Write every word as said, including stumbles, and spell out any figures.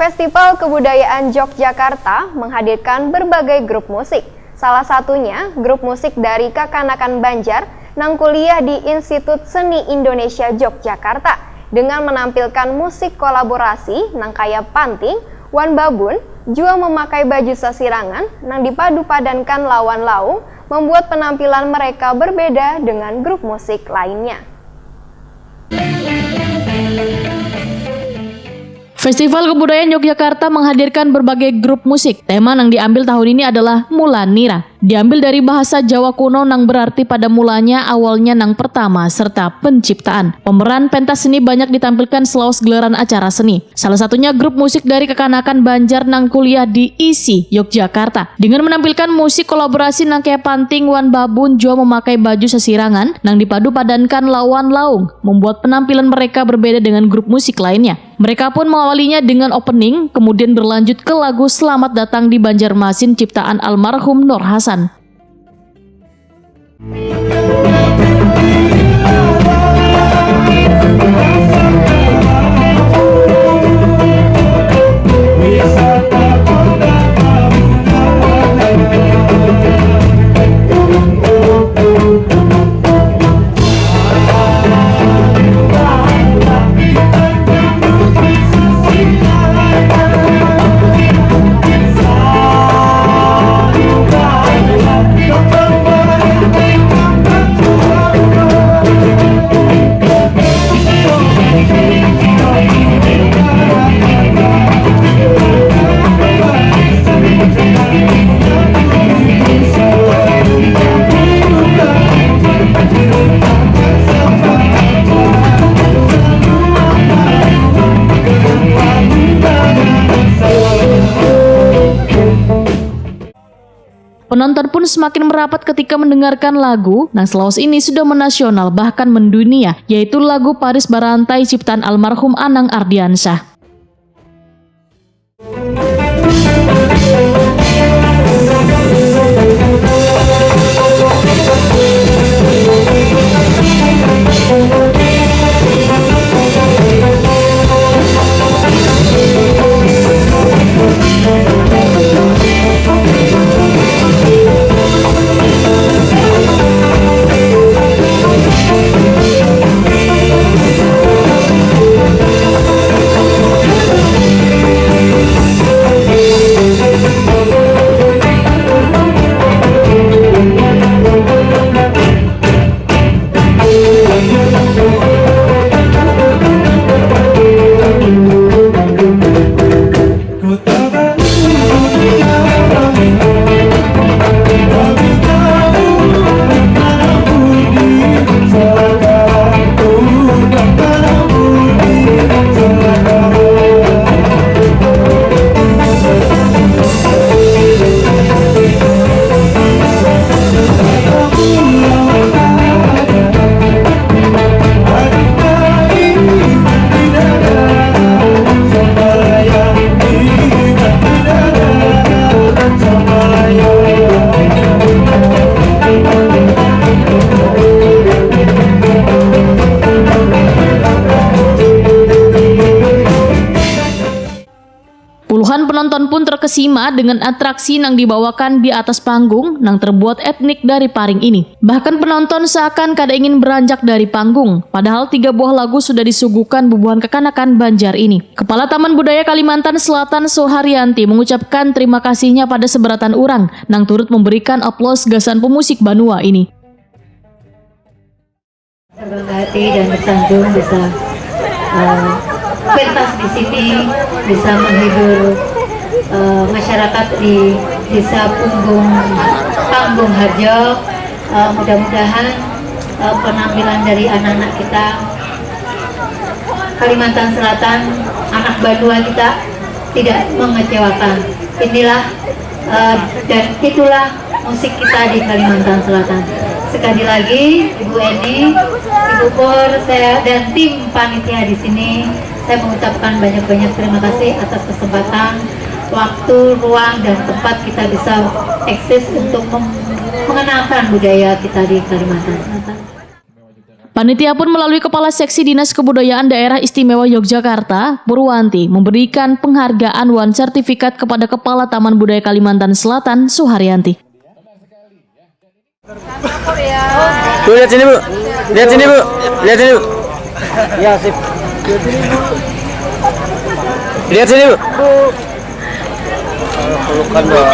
Festival Kebudayaan Yogyakarta menghadirkan berbagai grup musik. Salah satunya grup musik dari kakanakan Banjar nang kuliah di Institut Seni Indonesia Yogyakarta dengan menampilkan musik kolaborasi nang kaya panting, wan babun, jua memakai baju sasirangan nang dipadupadankan lawan laung membuat penampilan mereka berbeda dengan grup musik lainnya. Festival Kebudayaan Yogyakarta menghadirkan berbagai grup musik. Tema yang diambil tahun ini adalah Mula Nira. Diambil dari bahasa Jawa kuno nang berarti pada mulanya, awalnya, nang pertama, serta penciptaan. Pemeran pentas seni banyak ditampilkan selawas gelaran acara seni. Salah satunya grup musik dari kekanakan Banjar nang kuliah di isi Yogyakarta. Dengan menampilkan musik kolaborasi nang kaya panting wan babun jua memakai baju sasirangan nang dipadu padankan lawan laung, membuat penampilan mereka berbeda dengan grup musik lainnya. Mereka pun mengawalinya dengan opening, kemudian berlanjut ke lagu Selamat Datang di Banjarmasin ciptaan almarhum Nur Hasan. Penonton pun semakin merapat ketika mendengarkan lagu nang selawas ini sudah menasional bahkan mendunia, yaitu lagu Paris Barantai ciptaan almarhum Anang Ardiansyah. Puluhan penonton pun terkesima dengan atraksi nang dibawakan di atas panggung nang terbuat etnik dari paring ini. Bahkan penonton seakan kada ingin beranjak dari panggung, padahal tiga buah lagu sudah disuguhkan bubuhan kekanakan Banjar ini. Kepala Taman Budaya Kalimantan Selatan Suharyanti mengucapkan terima kasihnya pada seberatan urang nang turut memberikan aplaus gasan pemusik banua ini. Berbangga hati dan tersanjung bisa, eh, pentas di sini, bisa menghibur, eh, masyarakat di Desa Punggung, Panggung Harjo. Eh, mudah-mudahan, eh, penampilan dari anak-anak kita Kalimantan Selatan, anak banua kita tidak mengecewakan. Inilah, eh, dan itulah musik kita di Kalimantan Selatan. Sekali lagi, Ibu Eni, Ibu Pur, saya dan tim panitia di sini, saya mengucapkan banyak-banyak terima kasih atas kesempatan, waktu, ruang, dan tempat kita bisa eksis untuk mem-, mengenalkan budaya kita di Kalimantan Selatan. Panitia pun melalui Kepala Seksi Dinas Kebudayaan Daerah Istimewa Yogyakarta, Purwanti, memberikan penghargaan wan sertifikat kepada Kepala Taman Budaya Kalimantan Selatan, Suharyanti. Bu, lihat sini, Bu. Lihat sini, Bu. Lihat sini, Bu. Ya, sip. Lihat sini, Bu. Pelukan dong.